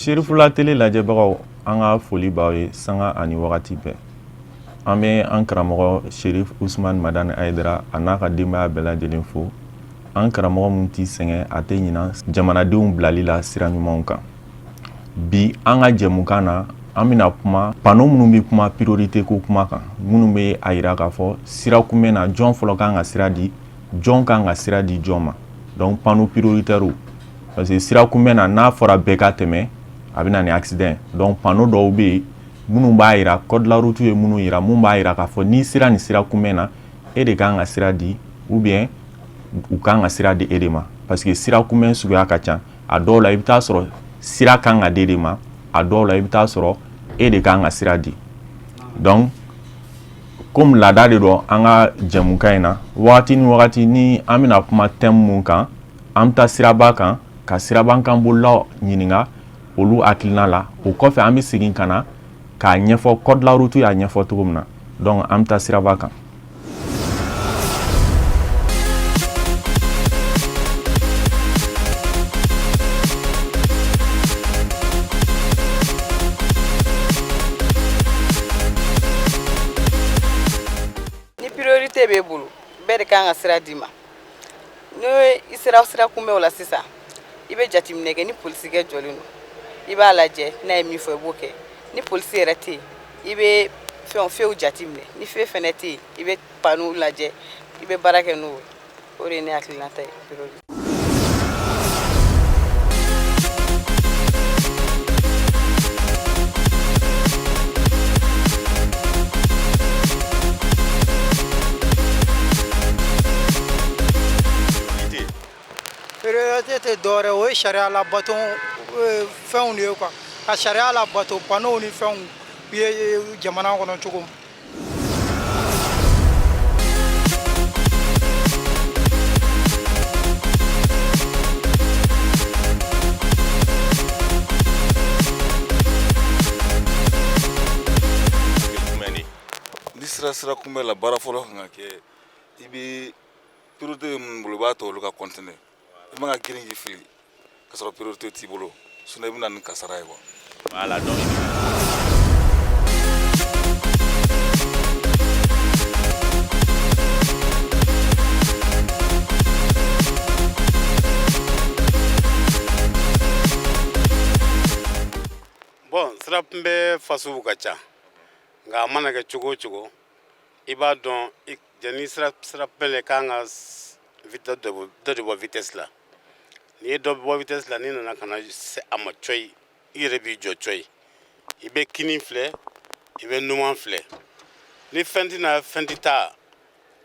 Serifula Tele lajɛbagaw, an ka foli b'aw ye sanga ani wagati bɛɛ. An bɛ an karamɔgɔ Serif Usman Madani Hayidara a n'a ka denbaya bɛɛ lajɛlen fo. An karamɔgɔ min t'i sɛgɛn, a tɛ ɲina jamanadenw bilali la sira ɲumanw kan. Bi an ka jɛmukan na, an bɛna kuma panneau minnu bɛ kuma priorité ko kuma kan, minnu bɛ a yira k'a fɔ sira kunbɛn na, jɔn fɔlɔ kan ka sira di, jɔn kan ka sira di jɔn ma. Donc panneau prioritaire, parce que sira kunbɛn na, n'a fɔra bɛɛ ka tɛmɛ, a bɛ na ni accident. Donc panneau dɔw bɛ yen minnu b'a yira, code de la route ye minnu yira, mun b'a yira k'a fɔ n'i sera nin sira kunbɛn na, e de kan ka sira di ou bien u kan ka sira di e de ma. Parce que sira kunbɛn suguya ka ca. A dɔw la, i bɛ taa sɔrɔ sira kan ka di de ma, a dɔw la, i bɛ taa sɔrɔ e de kan ka sira di. Donc komi laada de don an ka jɛmukan in na, wagati ni wagati ni an bɛna kuma thème mun kan, an bɛ taa siraba kan ka siraban kan bolilaw ɲininka olu hakilina la. O kɔfɛ, an bɛ segin ka na k'a ɲɛfɔ code de la route y'a ɲɛfɔ cogo min na. Donc an bɛ taa siraba kan. Ni priorité b'e bolo, bɛɛ de kan ka sira d'i ma. N'o i sera sira kunbɛn o la sisan, i bɛ jateminɛ kɛ ni polisikɛ jɔlen don, i b'a lajɛ, n'a ye min fɔ, i b'o kɛ. Ni polisi yɛrɛ tɛ yen, i bɛ fɛn feuw jateminɛ. Ni feu fɛnɛ tɛ yen, i bɛ panneau lajɛ, i bɛ baara kɛ n'o ye. O de ye ne hakilinata ye. Priorité tɛ dɔwɛrɛ, o ye sariya labato fɛnw de ye quoi, ka sariya labato, panneau ni fɛnw ye jamana kɔnɔ cogo min. N'i sera sira kunbɛn la, baara fɔlɔ kan ka kɛ, i bɛ priorité bɛ minnu bolo, i b'a to olu ka continuer. I man ka girin k'i fili ka sɔrɔ priorité t'i bolo, sinon i bɛ na ni kasara ye quoi. Voilà, donc Bon, sira kunbɛ fasugu ka ca, nka a mana kɛ cogo o cogo, i b'a dɔn n'i sera sira kunbɛn la, i kan ka dɔ de bɔ vitesse la. N'i ye dɔ bɔ vitesse la, n'i nana ka na se a ma cɔyi, i yɛrɛ b'i jɔ cɔyi, i bɛ kini filɛ, i bɛ numan filɛ. Ni fɛn tɛ na, fɛn tɛ taa,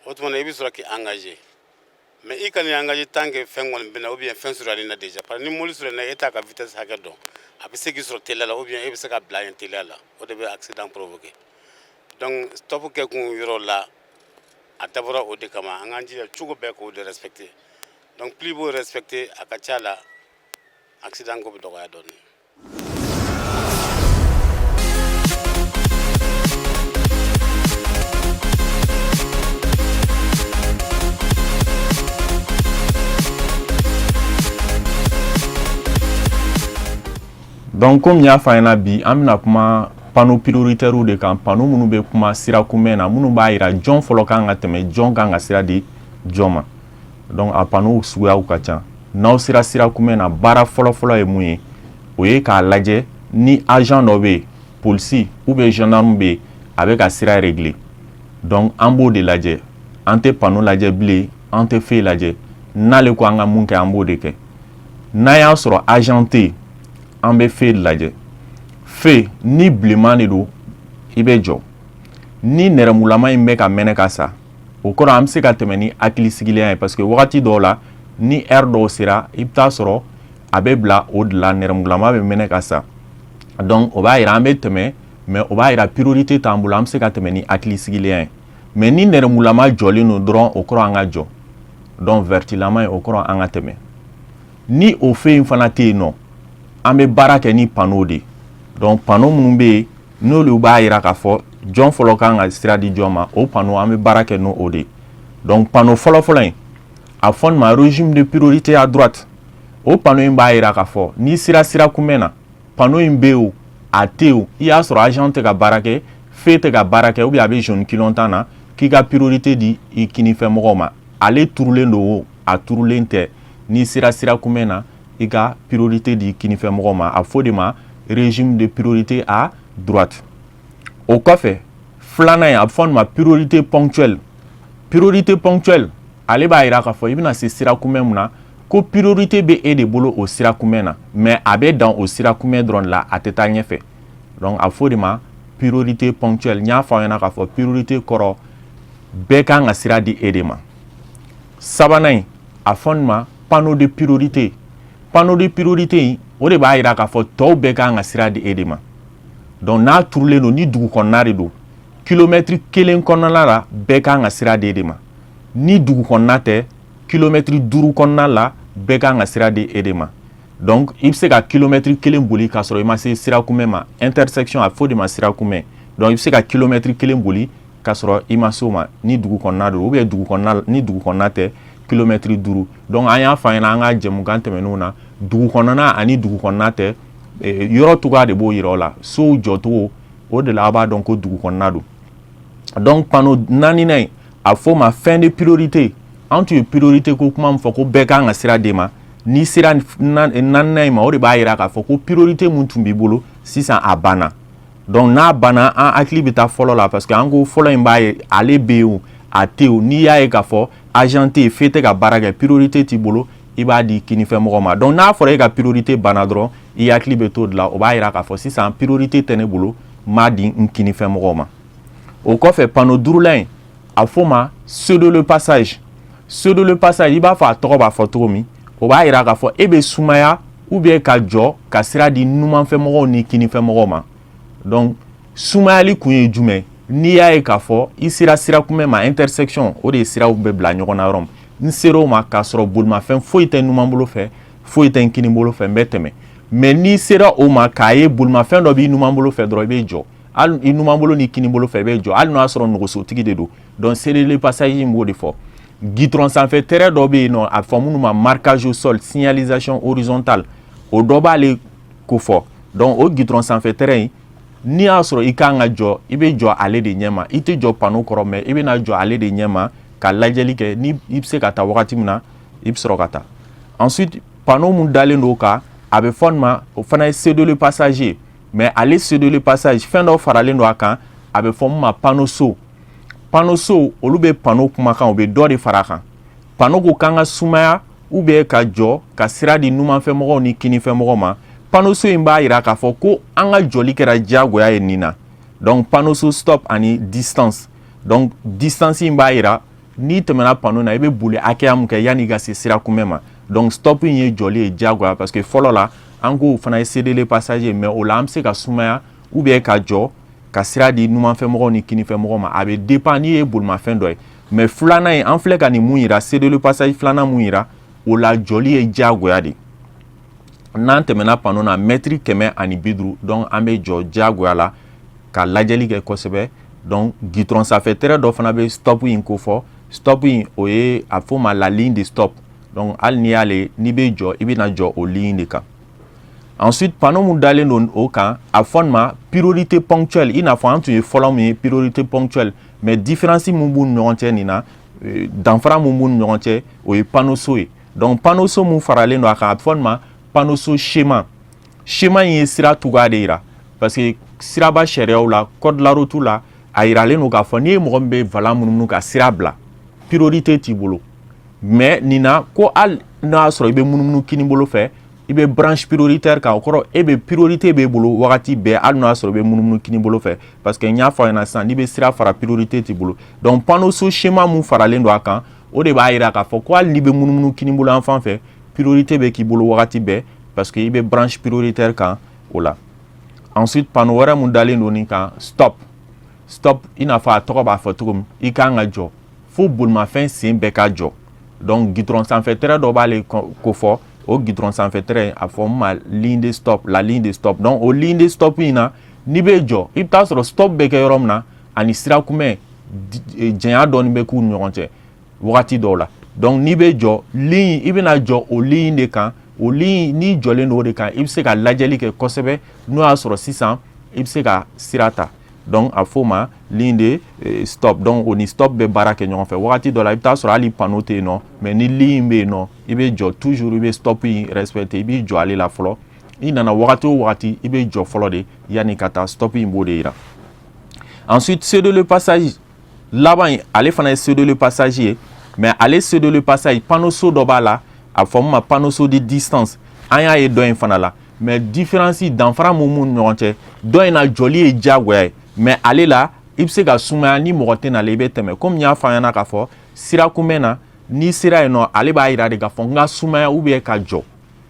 o tuma na i bɛ sɔrɔ k'i engager. Mais i kana engagé tant que fɛn kɔni bɛ na ou bien fɛn surunyalen na déjà, parce que ni mobili surunyana, e t'a ka vitesse hakɛ dɔn, a bɛ se k'i sɔrɔ teliya la ou bien e bɛ se ka bila yen teliya la. O de bɛ accident provoquer. Donc stop kɛ kun yɔrɔ la, a dabɔra o de kama. An k'an jija cogo bɛɛ k'o de respecter. Donc plus i b'o respecter, a ka ca la, accident ko bɛ dɔgɔya dɔɔnin. Donc komi n y'a fɔ a ɲɛna, bi an bɛna kuma panneau prioritaire de kan, panneau minnu bɛ kuma sira kunbɛn na, minnu b'a yira jɔn fɔlɔ kan ka tɛmɛ, jɔn kan ka sira di jɔn ma. Donc a panneau suguyaw ka ca. N'aw sera sira kunbɛn na, baara fɔlɔ-fɔlɔ ye mun ye? O ye k'a lajɛ ni agent dɔ bɛ yen, polisi ou bien gendarme bɛ yen, a bɛ ka sira régler. Donc an b'o de lajɛ. An tɛ panneau lajɛ bilen, an tɛ feu lajɛ. N'ale ko an ka mun kɛ, an b'o de kɛ. N'a y'a sɔrɔ agent tɛ yen, an bɛ feu lajɛ. Feu ni bilenman de don, i bɛ jɔ. Ni nɛrɛmugulama in bɛ ka mɛnɛ ka sa, o kɔrɔ an bɛ se ka tɛmɛ ni hakilisigilenya ye, parce que wagati dɔw la, ni heure dɔw sera, i bɛ taa sɔrɔ a bɛ bila o de la, nɛrɛmugulama bɛ mɛnɛ ka sa. Donc o b'a yira an bɛ tɛmɛ, mais o b'a yira priorité t'an bolo, an bɛ se ka tɛmɛ ni hakilisigilenya ye. Mais ni nɛrɛmugulama jɔlen don dɔrɔn, o kɔrɔ an ka jɔ. Donc vertilama ye, o kɔrɔ an ka tɛmɛ. Ni o feu in fana tɛ yen nɔ, an bɛ baara kɛ ni panneau de ye. Donc panneau minnu bɛ yen, n'olu b'a yira k'a fɔ jɔn fɔlɔ kan ka sira di jɔn ma, o panneau, an bɛ baara kɛ n'o de ye. Donc panneau fɔlɔ-fɔlɔ in, a fɔ nin ma régime de priorité à droite. O panneau in b'a yira k'a fɔ n'i sera sira kunbɛn na, Panneau in bɛ yen o, a tɛ yen o, i y'a sɔrɔ agent tɛ ka baara kɛ, feu tɛ ka baara kɛ, ou bien a bɛ jaune clignotant na, k'i ka priorité di i kinifɛmɔgɔw ma. Ale turulen don o, a turulen tɛ, n'i sera sira kunbɛn na, i ka priorité di kinifɛmɔgɔw ma. A fɔ de ma régime de priorité à droite. O kɔfɛ, filanan in, a bɛ fɔ nin ma priorité ponctuelle. Priorité ponctuelle, ale b'a yira k'a fɔ i bɛna se sira kunbɛn mun na, ko priorité bɛ e de bolo o sira kunbɛn na, mais a bɛ dan o sira kunbɛn dɔrɔn de la, a tɛ taa ɲɛfɛ. Donc a fɔ de ma priorité ponctuelle. N y'a fɔ aw ɲɛna k'a fɔ priorité kɔrɔ, bɛɛ kan ka sira di e de ma. Sabanan in, a fɔ nin ma panneau de priorité. Panneau de priorité in, o de b'a yira k'a fɔ tɔw bɛɛ kan ka sira di e de ma. Donc n'a turulen don, ni dugu kɔnɔna de don, kilomɛtiri 1 kɔnɔna la, bɛɛ kan ka sira di e de ma. Ni dugu kɔnɔna tɛ, kilomɛtiri 5 kɔnɔna la, bɛɛ kan ka sira di e de ma. Donc i bɛ se ka kilomɛtiri 1 boli k'a sɔrɔ i ma se sira kunbɛn ma. Intersection, a fɔ de ma sira kunbɛn. Donc i bɛ se ka kilomɛtiri 1 boli k'a sɔrɔ i ma se o ma ni dugu kɔnɔna don, ou bien dugu kɔnɔna, ni dugu kɔnɔna tɛ, kilomɛtiri 5. Donc an y'a fɔ an ɲɛna an ka jɛmukan tɛmɛnenw na, dugu kɔnɔna ani dugu kɔnɔna tɛ, yɔrɔ cogoya de b'o yira o la, sow jɔcogo, o de la a b'a dɔn ko dugu kɔnɔna don. Donc panneau naaninan in, a fɔ ma fin de priorité. An tun ye priorité ko kuma min fɔ, ko bɛɛ kan ka sira d'e ma, n'i sera naaninan in ma, o de b'a yira k'a fɔ ko priorité mun tun b'i bolo sisan, a banna. Donc n'a banna, an hakili bɛ taa fɔlɔ la, parce que an ko fɔlɔ in b'a ye, ale bɛ yen o, a tɛ yen o, n'i y'a ye k'a fɔ agent tɛ yen, feu tɛ ka baara kɛ, priorité t'i bolo, i b'a di kinifɛmɔgɔ ma. Donc n'a fɔra e ka priorité banna dɔrɔn, i hakili bɛ t'o de la. O b'a yira k'a fɔ sisan priorité tɛ ne bolo, n b'a di n kinifɛmɔgɔw ma. O kɔfɛ, panneau duurulan in, a fɔ ma céder le passage. Céder le passage, i b'a fɔ a tɔgɔ b'a fɔ cogo min, o b'a yira k'a fɔ e bɛ sumaya ou bien ka jɔ ka sira di numanfɛmɔgɔw ni kinifɛmɔgɔw ma. Donc sumayali kun ye jumɛn? N'i y'a ye k'a fɔ i sera sira kunbɛn ma, intersection, o de ye siraw bɛ bila ɲɔgɔn na yɔrɔ min, n ser'o ma k'a sɔrɔ bolimafɛn foyi tɛ numan bolo fɛ, foyi tɛ n kini bolo fɛ, n bɛ tɛmɛ. Mais n'i sera o ma k'a ye bolimafɛn dɔ b'i numan bolo fɛ dɔrɔn, i bɛ jɔ. Hali i numan bolo ni kini bolo fɛ, i bɛ jɔ, hali n'o y'a sɔrɔ nɔgɔsotigi de don. Donc céder le passage in b'o de fɔ. Goudron sanfɛ tɛrɛ dɔ bɛ yen nɔ, a bɛ fɔ minnu ma marquage au sol, signalisation horizontale, o dɔ b'ale ko fɔ. Donc o goudron sanfɛ tɛrɛ in, n'i y'a sɔrɔ i kan ka jɔ, i bɛ jɔ ale de ɲɛma. I tɛ jɔ panneau kɔrɔ, mais i bɛna jɔ ale de ɲɛma ka lajɛli kɛ. Ni i bɛ se ka taa wagati min na, i bɛ sɔrɔ ka taa. Ensuite, panneau mun dalen don o kan, a bɛ fɔ nin ma, o fana ye céder le passage ye, mais ale céder le passage, fɛn dɔ faralen don a kan, a bɛ fɔ mun ma panneau saut. Panneau saut, olu bɛ panneau kumakan, u bɛ dɔ de fara a kan. Panneau ko k'an ka sumaya ou bien ka jɔ ka sira di numanfɛmɔgɔw ni kinifɛmɔgɔw ma. Panneau saut in b'a yira k'a fɔ ko an ka jɔli kɛra diyagoya ye nin na. Donc panneau saut, stop ani distance. Donc distance in b'a yira n'i tɛmɛna panneau na, i bɛ boli hakɛya mun kɛ yanni i ka se sira kunbɛn ma. Donc stop in ye jɔli ye diyagoya, parce que fɔlɔ la, an k'o fana ye céder le passage ye, mais o la an bɛ se ka sumaya ou bien ka jɔ ka sira di numanfɛmɔgɔw ni kinifɛmɔgɔw ma. A bɛ dépend n'i ye bolimafɛn dɔ ye. Mais filanan in, an filɛ ka nin mun yira, céder le passage filanan mun yira, o la jɔli ye diyagoya de. N'an tɛmɛna panneau na mɛtiri 150, donc an bɛ jɔ diyagoya la ka lajɛli kɛ kosɛbɛ. Donc goudron sanfɛ tɛrɛ dɔ fana bɛ stop in ko fɔ. Stop in, o ye a fɔ ma la ligne de stop. Donc hali n'i y'ale, n'i bɛ jɔ, i bɛna jɔ o ligne de kan. Ensuite, panneau mun dalen don o kan, a fɔ nin ma priorité ponctuelle. I n'a fɔ an tun ye fɔlɔ min ye priorité ponctuelle, mais différence mun b'u ni ɲɔgɔn cɛ nin na, danfara mun b'u ni ɲɔgɔn cɛ, o ye panneau saut ye. Donc panneau saut mun faralen don a kan, a bɛ fɔ nin ma panneau saut schéma. Schéma in ye sira cogoya de yira, parce que siraba sariyaw la, code de la route la, a yiralen don k'a fɔ n'i ye mɔgɔ min bɛ volant munumunu ka sira bila, priorité t'i bolo. Mais nin na ko, hali n'a y'a sɔrɔ i bɛ munumunu kini bolo fɛ, i bɛ branche prioritaire kan, o kɔrɔ e bɛ priorité b'e bolo wagati bɛɛ, hali n'o y'a sɔrɔ i bɛ munumunu kini bolo fɛ, parce que n y'a fɔ a ɲɛna sisan, n'i bɛ sira fara, priorité t'i bolo. Donc panneau saut schéma mun faralen don a kan, o de b'a yira k'a fɔ ko hali n'i bɛ munumunu kini bolo yan fan fɛ, priorité bɛ k'i bolo wagati bɛɛ, parce que i bɛ branche prioritaire kan o la. Ensuite, panneau wɛrɛ mun dalen don nin kan, stop. Stop, i n'a fɔ a tɔgɔ b'a fɔ cogo min, i kan ka jɔ fo bolimafɛn sen bɛɛ ka jɔ. Donc goudron sanfɛ tɛrɛ dɔ b'ale ko fɔ. O goudron sanfɛ tɛrɛ, a fɔ min ma ligne de stop, la ligne de stop. Donc o ligne de stop in na, n'i bɛ jɔ, i bɛ taa sɔrɔ stop bɛ kɛ yɔrɔ min na ani sira kunbɛn, janya dɔɔni bɛ k'u ni ɲɔgɔn cɛ wagati dɔw la. Donc n'i bɛ jɔ ligne, i bɛna jɔ o ligne de kan. O ligne, n'i jɔlen don o de kan, i bɛ se ka lajɛli kɛ kosɛbɛ n'o y'a sɔrɔ sisan i bɛ se ka sira ta. Donc a f'o ma ligne de stop. Donc o ni stop bɛ baara kɛ ɲɔgɔn fɛ. Wagati dɔ la, i bɛ taa sɔrɔ hali panneau tɛ yen nɔ, mais ni ligne bɛ yen nɔ, i bɛ jɔ toujours, i bɛ stop in respecter, i b'i jɔ ale la fɔlɔ. I nana wagati o wagati, i bɛ jɔ fɔlɔ de yanni ka taa. Stop in b'o de yira. Ensuite, céder le passage laban in, ale fana ye céder le passage ye, mais ale céder le passage, panneau so dɔ b'a la, a fɔ min ma panneau so de distance. An y'a ye dɔ in fana la, mais différence, danfara mun b'u ni ɲɔgɔn cɛ? Dɔ in na, jɔli ye diyagoya ye, mais ale la, i bɛ se ka sumaya. Ni mɔgɔ tɛ nalen, i bɛ tɛmɛ. Komi n y'a fɔ an ɲɛna k'a fɔ sira kunbɛn na, n'i sera yen nɔ, ale b'a yira de k'a fɔ n ka sumaya ou bien ka jɔ.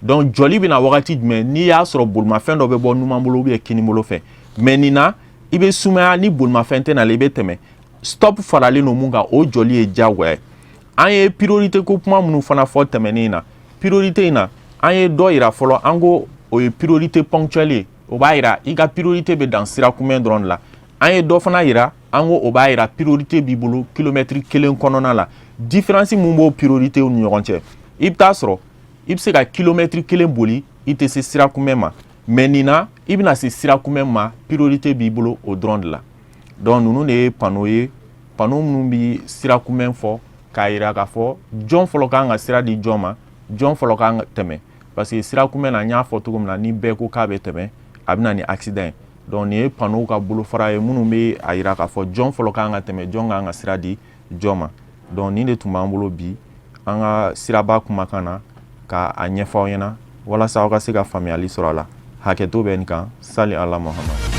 Donc jɔli bɛna wagati jumɛn? N'i y'a sɔrɔ bolimafɛn dɔ bɛ bɔ numan bolo ou bien kini bolo fɛ. Mais nin na, i bɛ sumaya, ni bolimafɛn tɛ nalen, i bɛ tɛmɛ. Stop faralen don mun kan, o jɔli ye diyagoya ye. An ye priorité ko kuma minnu fana fɔ tɛmɛnen na, priorité in na, an ye dɔ yira fɔlɔ. An ko o ye priorité ponctuelle ye, o b'a yira i ka priorité bɛ dan sira kunbɛn dɔrɔn de la. An ye dɔ fana yira, an ko o b'a yira priorité b'i bolo kilomɛtiri 1 kɔnɔna la. Différence mun b'o priorité ni ɲɔgɔn cɛ? I bɛ taa sɔrɔ i bɛ se ka kilomɛtiri 1 boli, i tɛ se sira kunbɛn ma, mais nin na, i bɛna se sira kunbɛn ma, priorité b'i bolo o dɔrɔn de la. Donc ninnu de ye panneau ye, panneau minnu bɛ sira kunbɛn fɔ k'a yira k'a fɔ jɔn fɔlɔ kan ka sira di jɔn ma, jɔn fɔlɔ kan ka tɛmɛ. Parce que sira kunbɛn na, n y'a fɔ cogo min na, ni bɛɛ ko k'a bɛ tɛmɛ, a bɛ na ni accident ye. Donc nin ye panneau ka bolofara ye minnu bɛ a yira k'a fɔ jɔn fɔlɔ kan ka tɛmɛ, jɔn kan ka sira di jɔn ma. Donc nin de tun b'an bolo bi an ka siraba kumakan na ka a ɲɛfɔ aw ɲɛna walasa aw ka se ka faamuyali sɔrɔ a la. Hakɛto bɛ nin kan. Sali ala Muhamad.